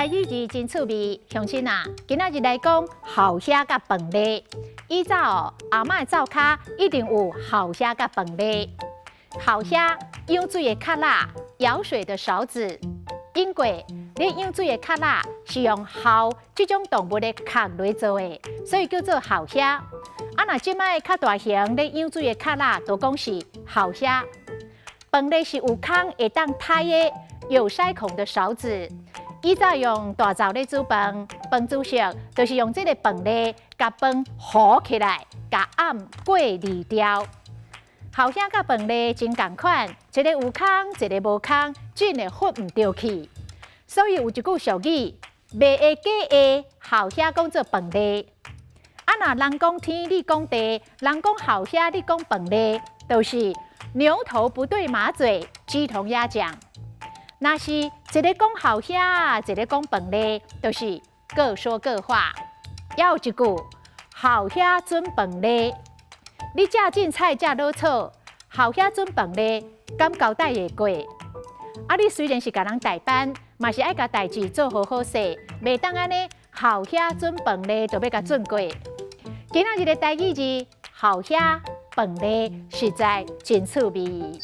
台語字真趣味，鄉親啊，今仔日來講鱟蝦佮飯螺。以早哦，阿嬤的灶跤一定有鱟蝦佮飯螺。鱟蝦舀水的殼仔，舀水的勺子。因為咧舀水的殼仔是用鱟這種動物的殼來做的，所以叫做鱟蝦。啊，若這擺較大型咧舀水的殼仔，都講是鱟蝦。飯螺是有空會當刣的，有篩孔的勺子。以早用大灶咧煮飯，飯煮熟就是用這个飯螺共飯糊起來，共掩過濾掉。鱟蝦佮飯螺真仝款，一个有空，一个無空，真會混毋著去。所以有一句俗語，袂會假的鱟蝦講做飯螺。啊，若人講天，你講地；人講鱟蝦，你講飯螺，就是牛頭不對馬嘴，雞同鴨講。若是一个講鱟蝦，一个講飯螺，就是各說各話。猶有一句，鱟蝦準飯螺，你食凊彩食老草，鱟蝦準飯螺，敢交代會過？啊，你雖然是共人代班，嘛是愛共代誌做好好勢，袂當按呢鱟蝦準飯螺，就欲共準過。今仔日的台語字，鱟蝦飯螺，實在真趣味。